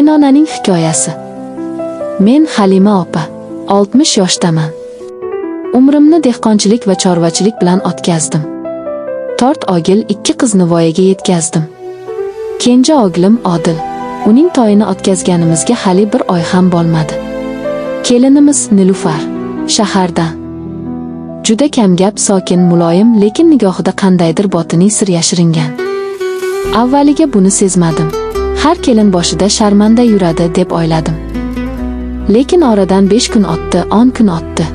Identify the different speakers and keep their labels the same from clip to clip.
Speaker 1: Qaynonaning hikoyasi. Men Halima opa, 60 yoshdaman. Umrimni dehqonchilik va chorvachilik bilan o'tkazdim. To'rt o'g'il, ikki qizni voyaga yetkazdim. Kenja o'g'lim Odil. Uning to'yini o'tkazganimizga hali bir oy ham bo'lmadi. Kelinimiz Nilufar shahardan. Juda kamgap, sokin, muloyim, lekin nigohida qandaydir botiniy sir yashiringan. Avvaliga buni sezmadim. Har kelin boshida sharmanda yuradi deb o'yladim. Lekin oradan 5 kun o'tdi, 10 kun o'tdi.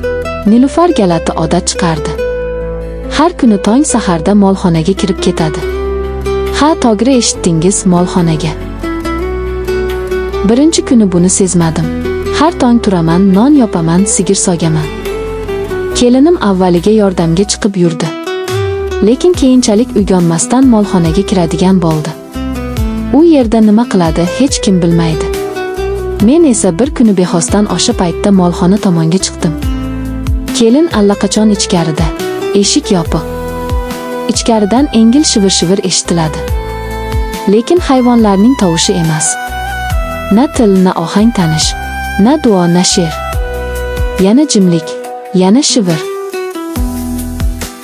Speaker 1: Nilufar g'alati odat chiqardi. Har kuni tong saharda molxonaga kirib ketadi. Ha, to'g'ri eshitdingiz, molxonaga. Birinchi kuni buni sezmadim. Har tong turaman, non yopaman, sigir sog'aman. Kelinim avvaliga yordamga chiqib yurdi. Lekin keyinchalik uyg'onmasdan molxonaga kiradigan bo'ldi. U yerda nima qiladi, hech kim bilmaydi. Men esa bir kuni bexosdan o'sha paytda molxona tomonga chiqdim. Kelin allaqachon ichkarida. Eshik yopiq. Ichkaridan engil shivir-shivir eshitiladi. Lekin hayvonlarning tovushi emas. Na til, na ohang tanish, na duo, na she'r. Yana jimlik, yana shivir.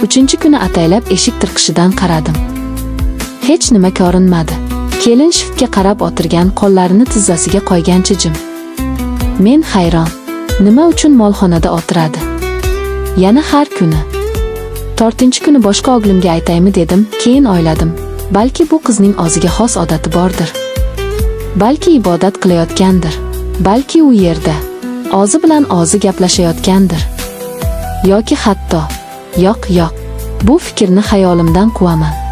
Speaker 1: Uchinchi kuni ataylab eshik tirqishidan qaradim. Hech nima ko'rinmadi. Kelin shiftga qarab o'tirgan, qo'llarini tizzasiga qo'ygancha jim. Men hayron. Nima uchun molxonada o'tiradi? Yana har kuni. To'rtinchi kuni boshqa o'g'limga aytaymi dedim, keyin o'yladim. Balki bu qizning o'ziga xos odati bordir. Balki ibodat qilayotgandir. Balki u yerda o'zi bilan o'zi gaplashayotgandir. Yoki hatto yo'q, yo'q. Bu fikrni xayolimdan quvaman.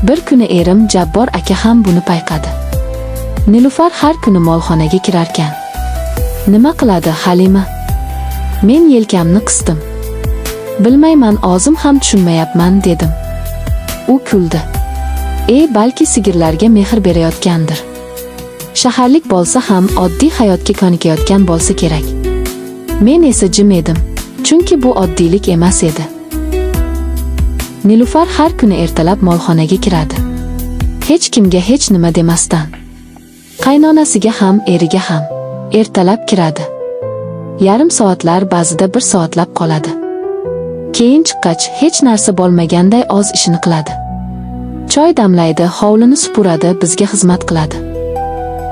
Speaker 1: Bir kuni erim Jabbor aka ham buni payqadi. Nilufar har kuni molxonaga kirarkan. Nima qiladi, Halima? Men yelkamni qisdim. Bilmayman, o'zim ham tushunmayapman, dedim. U kuldi. E, balki sigirlarga mehr berayotgandir. Shaharlik bo'lsa ham oddiy hayotga ko'nikayotgan bo'lsa kerak. Men esa jim edim, chunki bu oddiylik emas edi. Nilufar har kuni ertalab molxonaga kiradi. Hech kimga hech nima demasdan. Qaynonasiga ham, eriga ham. Ertalab kiradi. Yarim soatlar, ba'zida bir soatlab qoladi. Keyin chiqqach, hech narsa bo'lmaganday o'z ishini qiladi. Choy damlaydi, hovlini supuradi, bizga xizmat qiladi.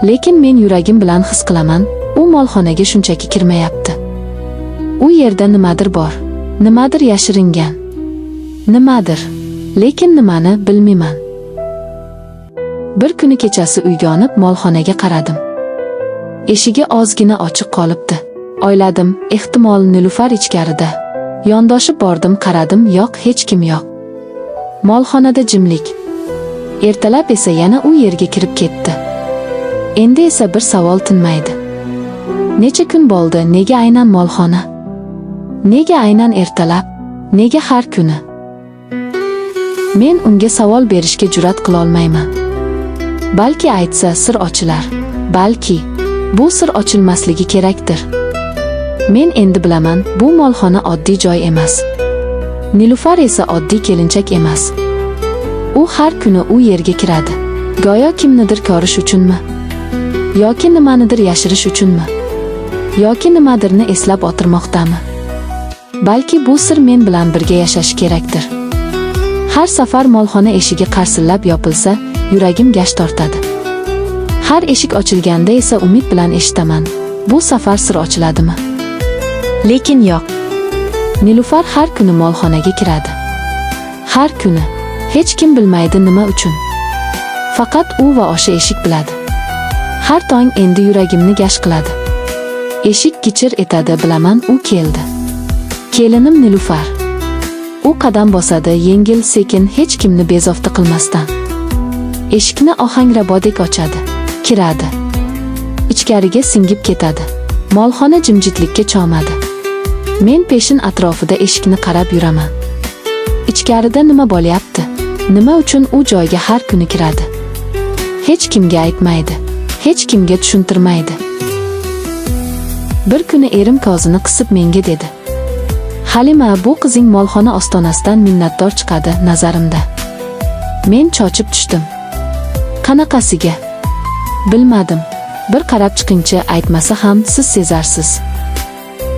Speaker 1: Lekin men yuragim bilan his qilaman, u molxonaga shunchaki kirmayapti. U yerda nimadir bor. Nimadir yashiringan. Nimadir. Lekin nimani bilmayman. Bir kuni kechasi uyg'onib molxonaga qaradim. Eshigi ozgina ochiq qolibdi. O'yladim, ehtimol Nilufar ichkarida. Yondoshib bordim, qaradim, yo'q, hech kim yo'q. Molxonada jimlik. Ertalab esa yana u yerga kirib ketdi. Endi esa bir savol tinmaydi. Necha kun bo'ldi, nega aynan molxona? Nega aynan ertalab? Nega har kuni? Men unga savol berishga jur'at qilolmayman. Balki aytsa, sir ochilar. Balki bu sir ochilmasligi kerakdir. Men endi bilaman, bu molxona oddiy joy emas. Nilufar esa oddiy kelinchak emas. U har kuni u yerga kiradi. Go'yo kimnidir ko'rish uchunmi? Yoki nimanidir yashirish uchunmi? Yoki nimadirni eslab o'tirmoqdami? Balki bu sir men bilan birga yashashi kerakdir. Har safar molxona eshigi qarsillab yopilsa, yuragim gash tortadi. Har eshik ochilganda esa umid bilan eshitaman. Bu safar sir ochiladimi? Lekin yo'q. Nilufar har kuni molxonaga kiradi. Har kuni. Hech kim bilmaydi nima uchun. Faqat u va o'sha eshik biladi. Har tong endi yuragimni gash qiladi. Eshik gichir etadi, bilaman, u keldi. Kelinim Nilufar. U qadam bosadi, yengil, sekin, hech kimni bezovta qilmasdan. Eshikni ohangrabodek ochadi. Kiradi. Ichkariga singib ketadi. Molxona jimjitlikka cho'madi. Men peshin atrofida eshikni qarab yuraman. Ichkarida nima bo'lyapti? Nima uchun u joyga har kuni kiradi? Hech kimga aytmaydi. Hech kimga tushuntirmaydi. Bir kuni erim ko'zini qisib menga dedi: Halima, bu qizing molxona ostonasidan minnatdor chiqadi nazarimda. Men chochib tushdim. Qanaqasiga? Bilmadim. Bir qarab chiqingchi, aytmasa ham siz sezarsiz.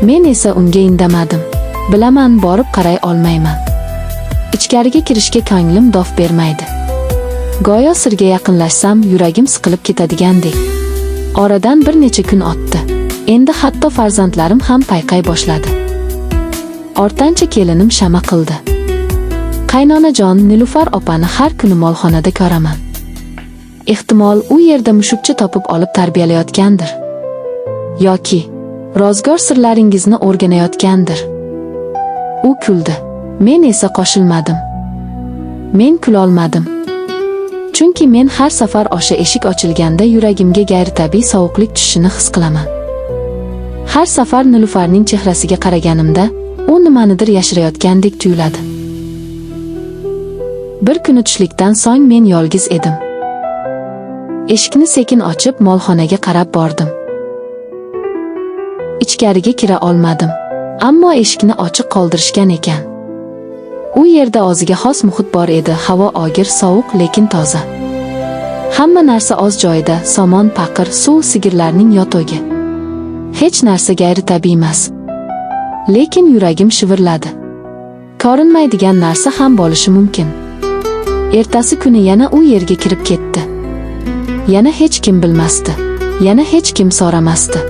Speaker 1: Men esa unga indamadim. Bilaman, borib qaray olmayman. Ichkariga kirishga ko'nglim dof bermaydi. Go'yo sirga yaqinlashsam, yuragim siqilib ketadigandek. Oradan bir necha kun o'tdi. Endi hatto farzandlarim ham payqay boshladi. Ortancha kelinim shama qildi. Qaynonajon, Nilufar opani har kuni molxonada ko'raman. Ehtimol u yerda mushukcha topib olib tarbiyalayotgandir. Yoki rozgor sirlaringizni o'rganayotgandir. U kuldi. Men esa qo'shilmadim. Men kulolmadim. Chunki men har safar o'sha eshik ochilganda yuragimga g'ayritabiiy sovuqlik tushishini his qilaman. Har safar Nilufarning chehrasiga qaraganimda, u nimanidir yashirayotgandek tuyuladi. Bir kuni tushlikdan so'ng men yolg'iz edim. Eshikni sekin ochib, molxonaga qarab bordim. Ichkariga kira olmadim. Ammo eshikni ochiq qoldirishgan ekan. U yerda o'ziga xos muhit bor edi, havo og'ir, sovuq, lekin toza. Hamma narsa o'z joyida: somon, paqir, suv, sigirlarning yotogi. Hech narsa g'ayritabiiy emas. Lekin yuragim shivirladi. Ko'rinmaydigan narsa ham bo'lishi mumkin. Ertasi kuni yana u yerga kirib ketdi. Yana hech kim bilmasdi. Yana hech kim so'ramasdi.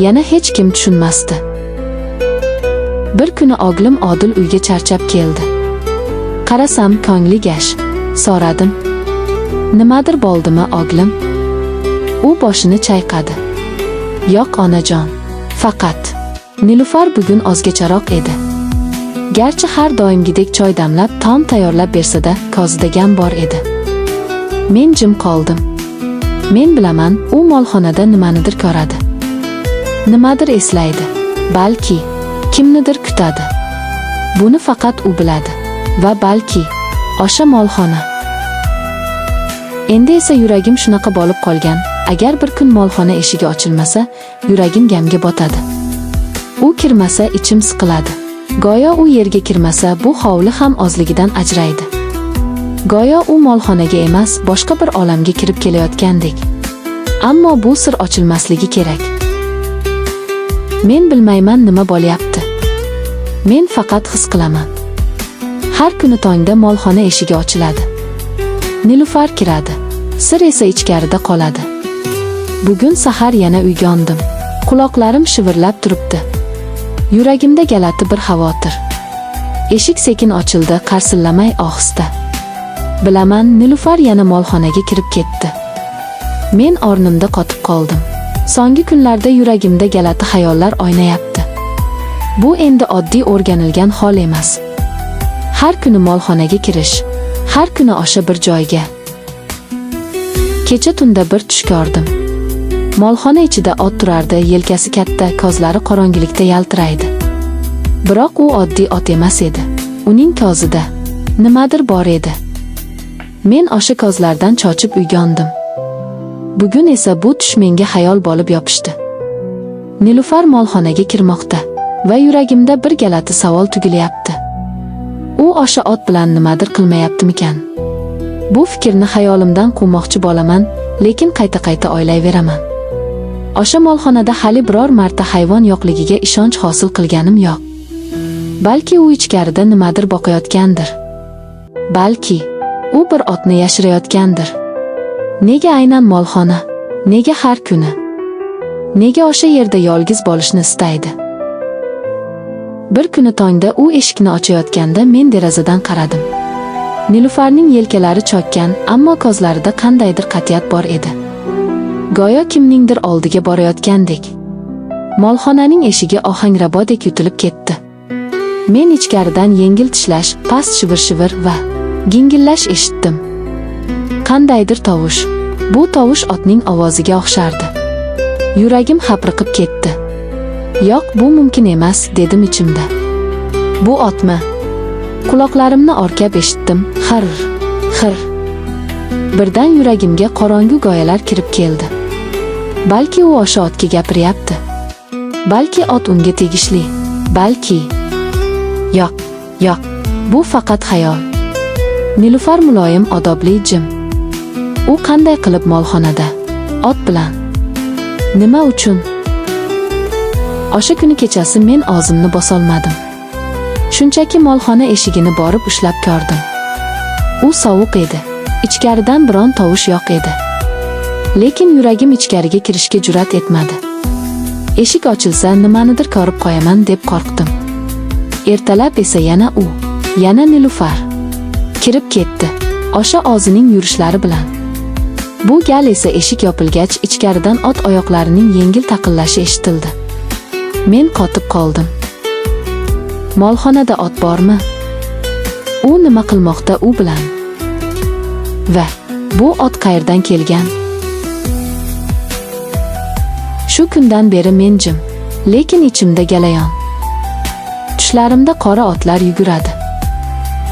Speaker 1: Yana hech kim tushunmasdi. Bir kuni o'g'lim Odil uyga charchab keldi. Qarasam, ko'ngli g'ash. So'radim. Nimadir bo'ldimi, o'g'lim? U boshini chayqadi. Yo'q, onajon. Faqat Nilufar bugun o'zgacharoq edi. Garchi har doimgidek choy damlab, taom tayyorlab bersa-da, ko'zida g'am bor edi. Men jim qoldim. Men bilaman, u molxonada nimanidir ko'radi. Nimadir eslaydi. Balki kimnidir kutadi. Buni faqat u biladi. Va balki o'sha molxona. Endi esa yuragim shunaqa bo'lib qolgan. Agar bir kun molxona eshigi ochilmasa, yuragim g'amga botadi. U kirmasa, ichim siqiladi. Go'yo u yerga kirmasa, bu hovli ham o'zligidan ajraydi. Go'yo u molxonaga emas, boshqa bir olamga kirib kelayotgandek. Ammo bu sir ochilmasligi kerak. Men bilmayman nima bo'lyapti. Men faqat his qilaman. Har kuni tongda molxona eshigi ochiladi. Nilufar kiradi. Sir esa ichkarida qoladi. Bugun sahar yana uyg'ondim. Quloqlarim shivirlab turibdi. Yuragimda g'alati bir xavotir. Eshik sekin ochildi, qarsillamay, ohista. Bilaman, Nilufar yana molxonaga kirib ketdi. Men o'rnimda qotib qoldim. So'nggi kunlarda yuragimda g'alati xayollar o'ynayapti. Bu endi oddiy o'rganilgan hol emas. Har kuni molxonaga kirish, har kuni o'sha bir joyga. Kecha tunda bir tush ko'rdim. Molxona ichida ot turardi, yelkasi katta, ko'zlari qorong'ilikda yaltiraydi. Biroq u oddiy ot emas edi. Uning ko'zida nimadir bor edi. Men o'sha ko'zlardan cho'chib uyg'ondim. Bugun esa bu tush menga xayol bo'lib yopishdi. Nilufar molxonaga kirmoqda va yuragimda bir g'alati savol tugilyapti. U o'sha ot bilan nimadir qilmayaptimikan? Bu fikrni xayolimdan quvmoqchi bo'laman, lekin qayta-qayta o'ylayveraman. O'sha molxonada hali biror marta hayvon yo'qligiga ishonch hosil qilganim yo'q. Balki u ichkarida nimadir boqayotgandir. Balki u bir otni yashirayotgandir. Nega aynan molxona? Nega har kuni? Nega o'sha yerda yolg'iz bo'lishni istaydi? Bir kuni tongda u eshikni ochayotganda men derazadan qaradim. Nilufarning yelkalari cho'kkan, ammo ko'zlarida qandaydir qat'iyat bor edi. Go'yo kimningdir oldiga borayotgandek. Molxonaning eshigi ohangrabodek yutilib ketdi. Men ichkaridan yengil tishlash, past shivir-shivir va gingillash eshitdim. Qandaydir tovush. Bu tovush otning ovoziga o'xshardi. Yuragim hapriqib ketdi. Yo'q, bu mumkin emas, dedim ichimda. Bu otmi? Quloqlarimni orkab eshitdim. Xir, xir. Birdan yuragimga qorong'u g'oyalar kirib keldi. Balki u o'sha otga gapiryapti. Balki ot unga tegishli. Balki. Yo'q, yo'q. Bu faqat xayol. Nilufar muloyim, odobli, jim. U qanday qilib molxonada Ot bilan. Nima uchun? O'sha kuni kechasi men o'zimni bosolmadim. Shunchaki molxona eshigini borib ushlab ko'rdim. U sovuq edi. Ichkaridan biron tovush yo'q edi. Lekin yuragim ichkariga kirishga jur'at etmadi. Eshik ochilsa, nimanidir ko'rib qo'yaman deb qo'rqdim. Ertalab esa yana u, yana Nilufar kirib ketdi. O'sha o'zining yurishlari bilan. Bu gal esa eshik yopilgach, ichkaridan ot oyoqlarining yengil taqillashi eshitildi. Men qotib qoldim. Molxonada ot bormi? U nima qilmoqda u bilan? Va bu ot qayerdan kelgan? Shu kundan beri men jim, lekin ichimda galayon. Tushlarimda qora otlar yuguradi.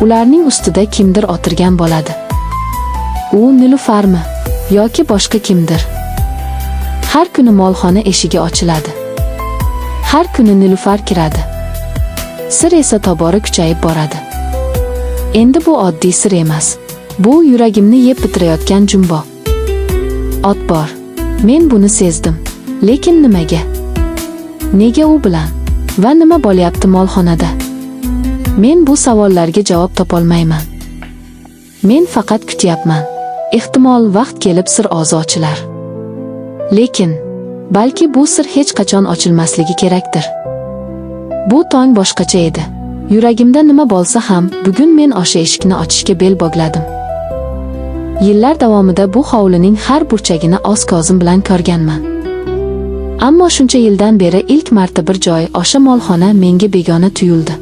Speaker 1: Ularning ustida kimdir o'tirgan bo'ladi. U Nilufarmi yoki boshqa kimdir? Har kuni molxona eshigi ochiladi. Har kuni Nilufar kiradi. Sir esa tobora kuchayib boradi. Endi bu oddiy sir emas. Bu yuragimni yeb bitirayotgan jumboq. Ot bor. Men buni sezdim. Lekin nimaga? Nega u bilan? Va nima bo'lyapti molxonada? Men bu savollarga javob topolmayman. Men faqat kutyapman. Ehtimol, vaqt kelib sir o'zi ochilar. Lekin balki bu sir hech qachon ochilmasligi kerakdir. Bu tong boshqacha edi. Yuragimda nima bo'lsa ham, bugun men o'sha eshikni ochishga bel bog'ladim. Yillar davomida bu hovlining har burchagini o'z ko'zim bilan ko'rganman. Ammo shuncha yildan beri ilk marta bir joy, o'sha molxona menga begona tuyuldi.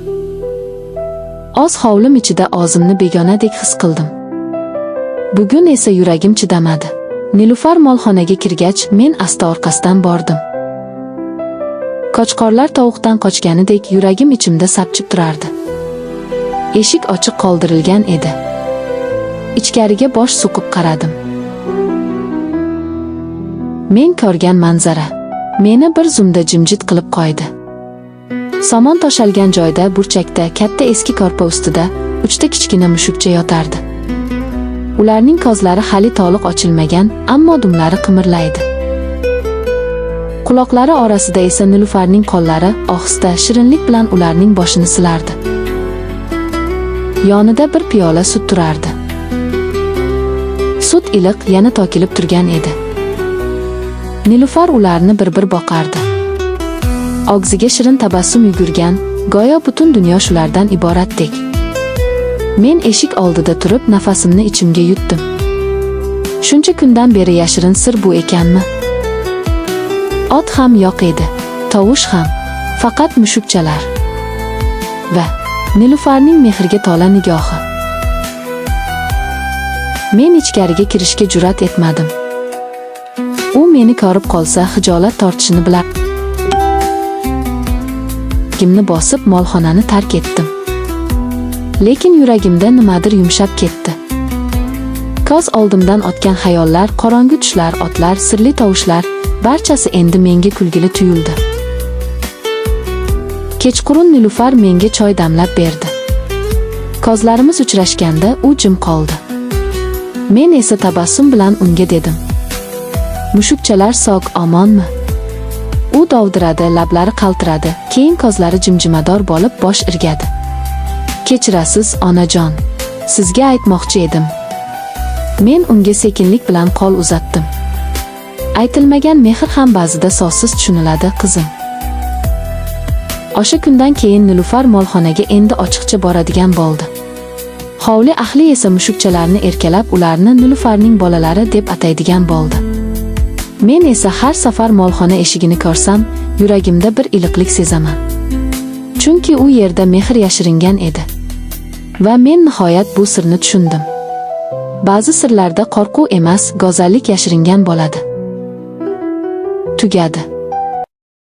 Speaker 1: O'z hovlim ichida o'zimni begonadek his qildim. Bugun esa yuragim chidamadi. Nilufar molxonaga kirgach, men asta orqasidan bordim. Qo'chqorlar tovuqdan qochganidek, yuragim ichimda sapchib turardi. Eshik ochiq qoldirilgan edi. Ichkariga bosh suqib qaradim. Men ko'rgan manzara meni bir zumda jimjit qilib qo'ydi. Somon to'shalgan joyda, burchakda, katta eski ko'rpa ustida uchta kichkina mushukcha yotardi. Ularning ko'zlari hali to'liq ochilmagan, ammo dumlari qimirlaydi. Quloqlari orasida esa Nilufarning qo'llari ohista, shirinlik bilan ularning boshini silardi. Yonida bir piyola sut turardi. Sut iliq, yana to'kilib turgan edi. Nilufar ularni bir-bir boqardi. Og'ziga shirin tabassum yugurgan, go'yo butun dunyo shulardan iboratdek. Men eshik oldida turib, nafasimni ichimga yutdim. Shuncha kundan beri yashirin sir bu ekanmi? Ot ham yo'q edi, tovush ham, faqat mushukchalar va Nilufarning mehrga to'la nigohi. Men ichkariga kirishga jur'at etmadim. U meni ko'rib qolsa, xijolat tortishini bilar. Bosib, molxonani tark etdim. Lekin yuragimda nimadir yumshab ketdi. Ko'z oldimdan o'tgan xayollar, qorong'u tushlar, otlar, sirli tovushlar, barchasi endi menga kulgili tuyuldi. Kechqurun Nilufar menga choy damlab berdi. Ko'zlarimiz uchrashganda u jim qoldi. Men esa tabassum bilan unga dedim: "Mushukchalar sog' omonmi?" U dovdiradi, lablari qaltiradi, keyin ko'zlari jimjimador bo'lib, bosh irgadi. "Kechirasiz, onajon. Sizga aytmoqchi edim." Men unga sekinlik bilan qo'l uzatdim. "Aytilmagan mehr ham ba'zida so'zsiz tushuniladi, qizim." O'sha kundan keyin Nilufar molxonaga endi ochiqcha boradigan bo'ldi. Hovli ahli esa mushukchalarni erkalab, ularni Nilufarning bolalari deb ataydigan bo'ldi. Men esa har safar molxona eshigini ko'rsam, yuragimda bir iliqlik sezaman. Chunki u yerda mehr yashiringan edi. Va men nihoyat bu sirni tushundim. Ba'zi sirlarda qo'rquv emas, go'zallik yashiringan bo'ladi. Tugadi.